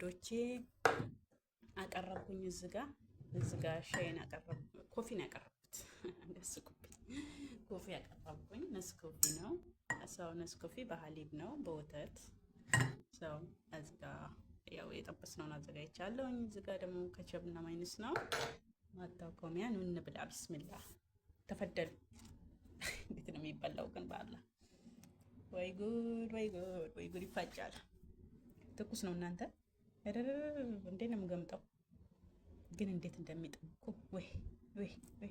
ውዶቼ አቀረብኩኝ። እዚህ ጋ ሻይን አቀረብኩ፣ coffee ን ያቀረብኩት እንዳስቁብኝ፣ coffee ያቀረብኩኝ ነስኮፊ ነው። So ነስኮፊ በ حليب ነው፣ በወተት። So እዚህ ጋ ያው የጠበስነውን አዘጋጅቻለሁኝ። እዚህ ጋ ደግሞ ከቸብና ማይነስ ነው። ማታኮሚያ እንብላ። بسم الله تفضلوا። እንዴት ነው የሚበላው ግን በአላህ? ወይ ጉድ፣ ወይ ጉድ፣ ወይ ጉድ! ይፋጫል። ትኩስ ነው እናንተ። እንዴት ነው የምገምጠው ግን? እንዴት እንደሚጥም እኮ! ወይ ወይ ወይ፣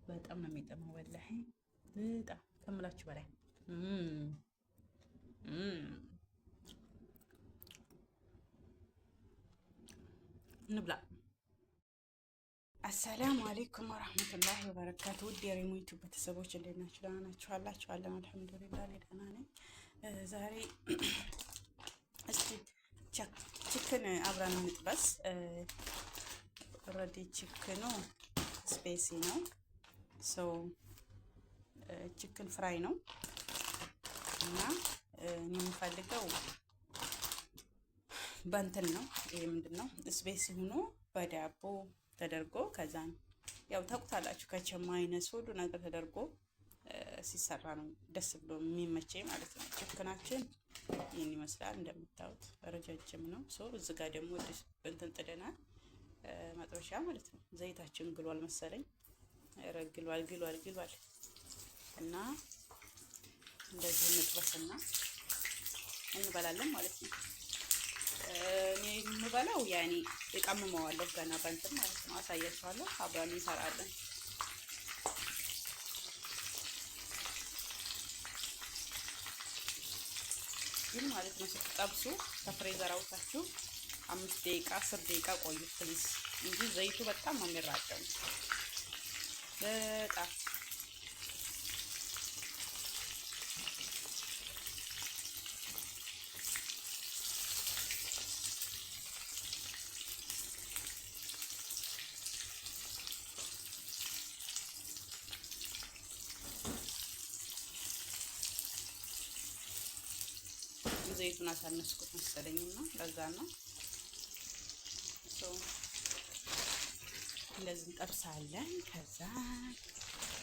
በጣም ነው የሚጥመው። ወላሂ በጣም ከምላችሁ በላይ። እንብላ። السلام عليكم ورحمة الله وبركاته። ውድ የሪሞ ዩቲዩብ ቤተሰቦች እንዴት ናችሁ? ደህና ናችሁ አላችሁ? አለን አልሐምዱሊላህ፣ እኔ ደህና ነኝ። ዛሬ እስቲ chicken አብረን እንጥበስ። Already chicken ኑ spicy ነው፣ so chicken fry ነው እና እኔ የምፈልገው በእንትን ነው። ይሄ ምንድን ነው? Spicy ሆኖ በዳቦ ተደርጎ ከዛን ያው ታውቁታላችሁ፣ ketchup mayonnaise ሁሉ ነገር ተደርጎ ሲሰራ ነው ደስ ብሎ የሚመቸኝ ማለት ነው። Chicken ኣችን ይህን ይመስላል እንደምታዩት ረጃጅም ነው። So እዚ ጋር ደግሞ እንትን ጥደናል፣ መጥበሻ ማለት ነው። ዘይታችን ግሏል መሰለኝ። ኧረ ግሏል፣ ግሏል፣ ግሏል። እና እንደዚህ እንጥበስና እንበላለን ማለት ነው። እኔ የምበላው ያኔ እቀምመዋለሁ ገና በእንትን ማለት ነው። አሳያችኋለሁ። አብረን እንሰራለን። ግን ማለት ነው ስትጠብሱ ከ freezer አውጥታችሁ 5 ደቂቃ 10 ደቂቃ ቆዩ please፣ እንጂ ዘይቱ በጣም ነው የሚራጨው። በጣም ዘይቱን አሳነስኩት መሰለኝና ለዛ ነው። እንደዚህ እንጠብሳለን። ከዛ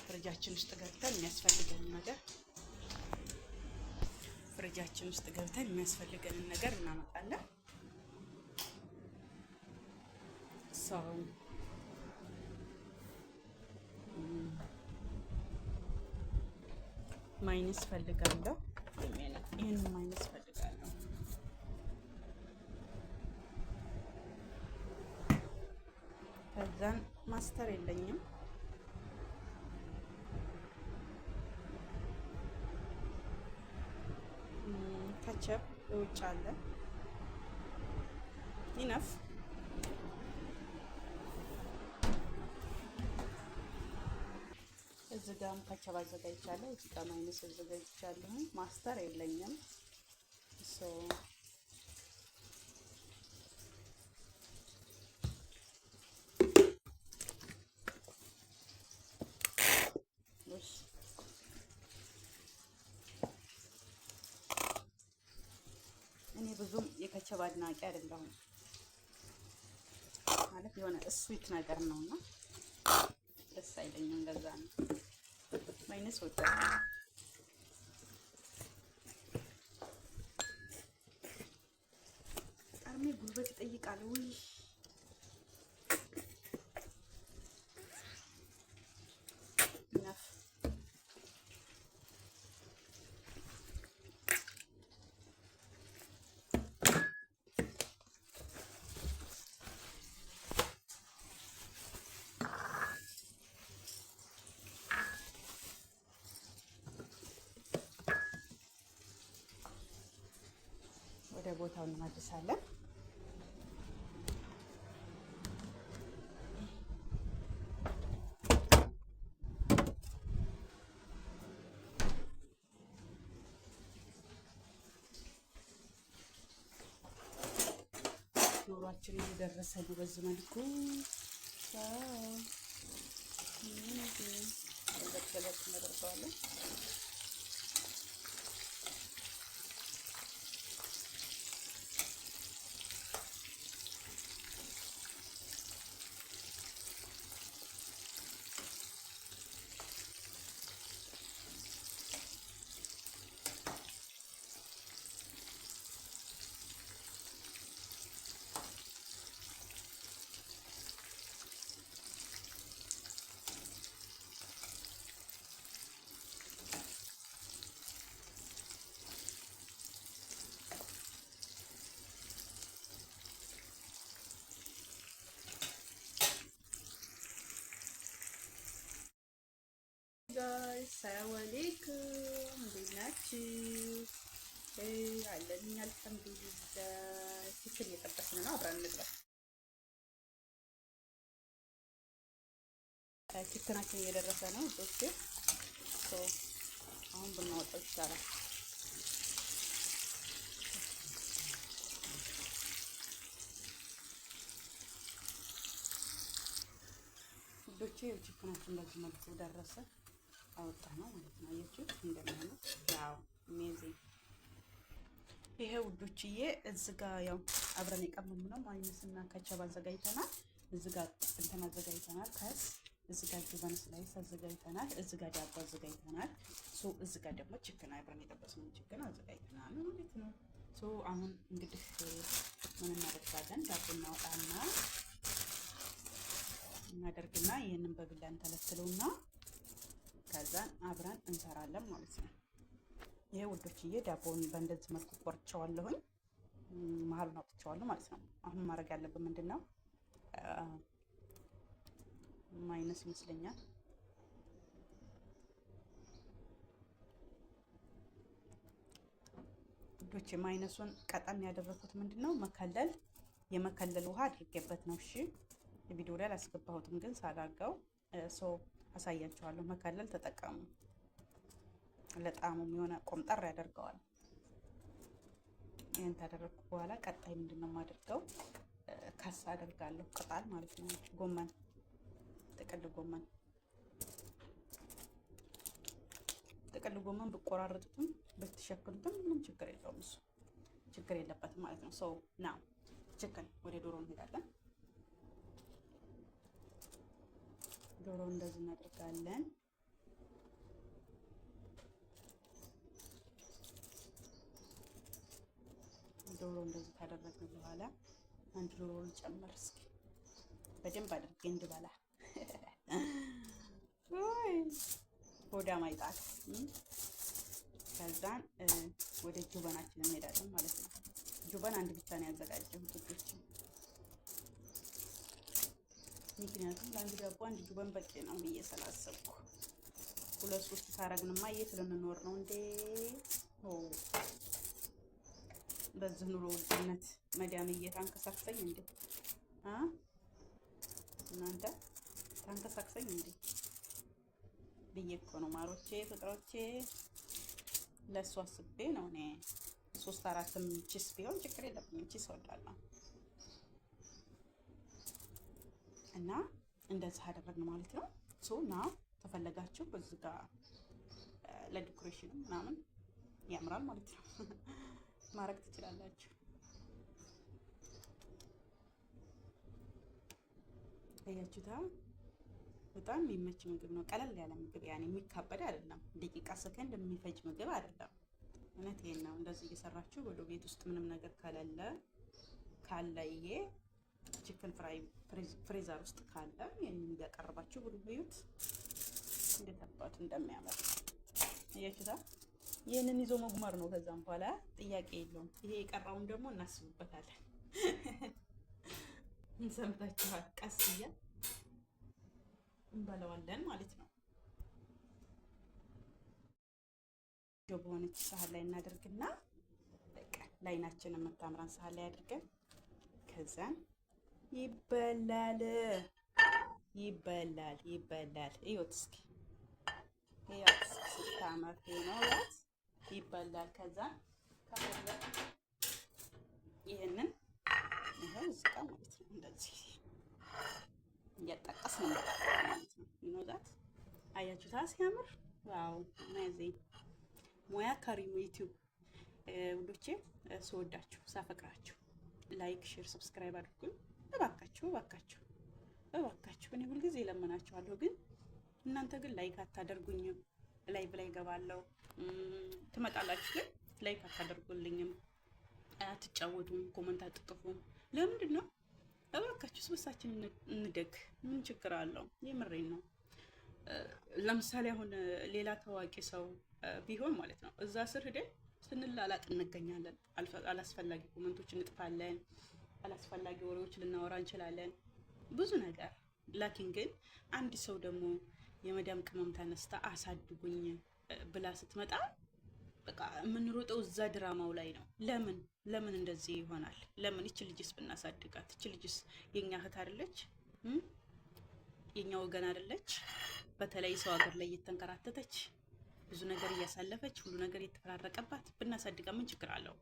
ፍሪጃችን ውስጥ ገብተን የሚያስፈልገንን ነገር እናመጣለን። So mayonnaise ፈልጋለሁ። ይህን ማይነስ ፈልጋለሁ። ከዛን mustard የለኝም። ከቸፕ ውጭ አለ፣ enough። እዚህ ጋርም ከቸብ አዘጋጅቻለሁ። እዚህ ጋር ማይነስ አዘጋጅቻለሁ። Mustard የለኝም። So እኔ ብዙም የከቸብ አድናቂ አይደለሁም። ማለት የሆነ sweet ነገር ነውና ደስ አይለኝም። ለዛ ነው። ማይነስ ወጣ። አርሜ ጉልበት ይጠይቃል። ውይ፣ enough። ወደ ቦታው እንመልሳለን። ዶሯችን እየደረሰ ነው። በዚህ መልኩ ገለጥ ገለጥ እናደርገዋለን። ሰላም አለይኩም፣ እንዴት ናችሁ? አለን እኛ አልሐምዱሊላህ። Chicken እየጠበስን ነው፣ አብረን እንጥበስ። Chicken ኣችን እየደረሰ ነው። ዶቼ አሁን ብናወጣው ይሻላል። ውዶቼ chicken ኣችን በዚህ መልኩ ደረሰ። አወጣ ነው ማለት ነው። አያችሁ እንደሚሆነው፣ wow, amazing። ይሄ ውዶችዬ እዚህ ጋ ያው አብረን የቀመምነው ማይነስና ከቸብ አዘጋጅተናል። እዚህ ጋ እንትን አዘጋጅተናል። خس እዚህ ጋ جبن slice አዘጋጅተናል። እዚህ ጋ ዳቦ አዘጋጅተናል። So እዚህ ጋ ደግሞ chicken፣ አብረን የጠበስነው chicken አዘጋጅተናል ማለት ነው። So አሁን እንግዲህ ምን እናደርጋለን? ዳቦ እናወጣና እናደርግና ይህንን በቢላ እንተለትለውና ከዛን አብረን እንሰራለን ማለት ነው። ይሄ ውዶችዬ ዳቦውን በእንደዚህ መልኩ ቆርጨዋለሁኝ፣ መሀሉን አውጥቼዋለሁ ማለት ነው። አሁን ማድረግ ያለብን ምንድን ነው? ማይነስ ይመስለኛል። ውዶቼ፣ ማይነሱን ቀጠን ያደረኩት ምንድን ነው? መከለል የመከለል ውሃ አድርጌበት ነው። እሺ፣ ቪዲዮ ላይ አላስገባሁትም፣ ግን ሳላርገው so አሳያችኋለሁ። መከለል ተጠቀሙ። ለጣዕሙም የሆነ ቆምጠር ያደርገዋል። ይህን ካደረግኩ በኋላ ቀጣይ ምንድን ነው የማደርገው? خس አደርጋለሁ። ቅጣል ማለት ነው። ጎመን፣ ጥቅል ጎመን፣ ጥቅል ጎመን ብቆራረጡትም ብትሸክሉትም ምንም ችግር የለውም። እሱ ችግር የለበትም ማለት ነው። So now chicken፣ ወደ ዶሮ እንሄዳለን። ዶሮ እንደዚህ እናደርጋለን። ዶሮ እንደዚህ ካደረግን በኋላ አንድ ዶሮ ልጨምር እስኪ በደንብ አድርጌ እንድበላ፣ ሆዳ ማይጣል። ከዛን ወደ جبن ኣችን እንሄዳለን ማለት ነው። جبن አንድ ብቻ ነው ያዘጋጀሁት ውዶች፣ ምክንያቱም ለአንድ ዳቦ አንድ جبن በቂ ነው ብዬ ስላሰብኩ። ሁለት ሶስት ካረግንማ የት ልንኖር ነው እንዴ? በዚህ ኑሮ ውድነት መዳምዬ ታንከሳክሰኝ እንዴ? አ እናንተ ታንከሳክሰኝ እንዴ ብዬ እኮ ነው ማሮቼ፣ ፍቅሮቼ፣ ለእሱ አስቤ ነው እኔ። ሶስት አራትም cheese ቢሆን ችግር የለብኝም። Cheese እወዳለሁ እና እንደዚህ አደረግን ማለት ነው። So now ከፈለጋችሁ እዚህ ጋር ለ decoration ምናምን ያምራል ማለት ነው፣ ማድረግ ትችላላችሁ። አያችሁታ? በጣም የሚመች ምግብ ነው። ቀለል ያለ ምግብ፣ ያኔ የሚካበድ አይደለም። ደቂቃ ሰከንድ የሚፈጅ ምግብ አይደለም። እውነት ይሄን ነው። እንደዚህ እየሰራችሁ ወደ ቤት ውስጥ ምንም ነገር ከሌለ፣ ካለ ይሄ chicken fry freezer ውስጥ ካለ ይህንን እያቀረባችሁ ብሉ። እዩት እንዴት አባቱ እንደሚያምር፣ አያችሁታ? ይህንን ይዞ መጉመር ነው። ከዛም በኋላ ጥያቄ የለውም። ይሄ የቀረውን ደግሞ እናስብበታለን። እንሰምታችኋል። ቀስ እያል እንበለዋለን ማለት ነው። በሆነች ሳህን ላይ እናደርግና በቃ ላይናችን የምታምራን ሳህን ላይ አድርገን ከዛን ይበላል፣ ይበላል፣ ይበላል። እዩት እስኪ፣ እዩት እስኪ ስታምር ነው ያት ይበላል። ከዛ ከፈለግ ይህንን ይኸው እዚህ ጋር ማለት ነው እንደዚህ እያጣቀስ ነው ማለት ነው። You know that? አያችሁታ ሲያምር፣ wow, amazing። ሙያ ከሪሙ ዩቲዩብ ውዶቼ፣ ስወዳችሁ ሳፈቅራችሁ like፣ share፣ subscribe አድርጉኝ እባካችሁ፣ እባካችሁ፣ እባካችሁ። እኔ ሁልጊዜ እለምናችኋለሁ፣ ግን እናንተ ግን like አታደርጉኝም። Live ላይ ገባለሁ፣ ትመጣላችሁ፣ ግን like አታደርጉልኝም፣ አትጫወቱም፣ comment አትጽፉም። ለምንድን ነው? እባካችሁ ስበሳችን እንደግ። ምን ችግር አለው? የምሬን ነው። ለምሳሌ አሁን ሌላ ታዋቂ ሰው ቢሆን ማለት ነው እዛ ስር ሂደን ስንላላጥ እንገኛለን። አላስፈላጊ comment ኦች እንጥፋለን። አላስፈላጊ ወሬዎች ልናወራ እንችላለን። ብዙ ነገር። لكن ግን አንድ ሰው ደግሞ የመዳም ቅመም ተነስታ አሳድጉኝ ብላ ስትመጣ በቃ የምንሮጠው እዛ ድራማው ላይ ነው። ለምን ለምን እንደዚህ ይሆናል? ለምን ይች ልጅስ ብናሳድጋት? ይች ልጅስ የኛ እህት አይደለች? የኛ ወገን አይደለች? በተለይ ሰው ሀገር ላይ እየተንከራተተች፣ ብዙ ነገር እያሳለፈች፣ ሁሉ ነገር እየተፈራረቀባት ብናሳድጋ ምን ችግር አለው?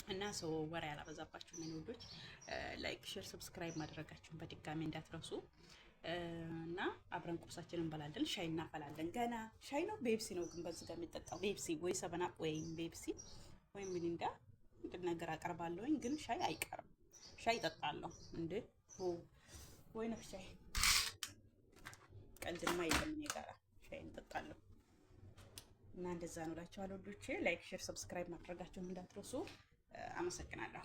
እና so ወሬ ያላበዛባችሁ የኔ ውዶች፣ like፣ share፣ subscribe ማድረጋችሁን በድጋሚ እንዳትረሱ። እና አብረን ቁርሳችንን እንበላለን፣ ሻይ እናፈላለን። ገና ሻይ ነው ቤብሲ ነው ግን በዚህ ጋር የሚጠጣው ቤብሲ ወይ ሰበን አፕ ወይም ቤብሲ ወይም ሚሪንዳ እንትን ነገር አቀርባለሁኝ። ግን ሻይ አይቀርም፣ ሻይ እጠጣለሁ። እንዴ ወይ ነው ሻይ ቀልድማ የለም እኔ ጋራ ሻይ እንጠጣለሁ። እና እንደዛ ነው እላችኋለሁ ውዶቼ። Like፣ share፣ subscribe ማድረጋችሁን እንዳትረሱ። አመሰግናለሁ።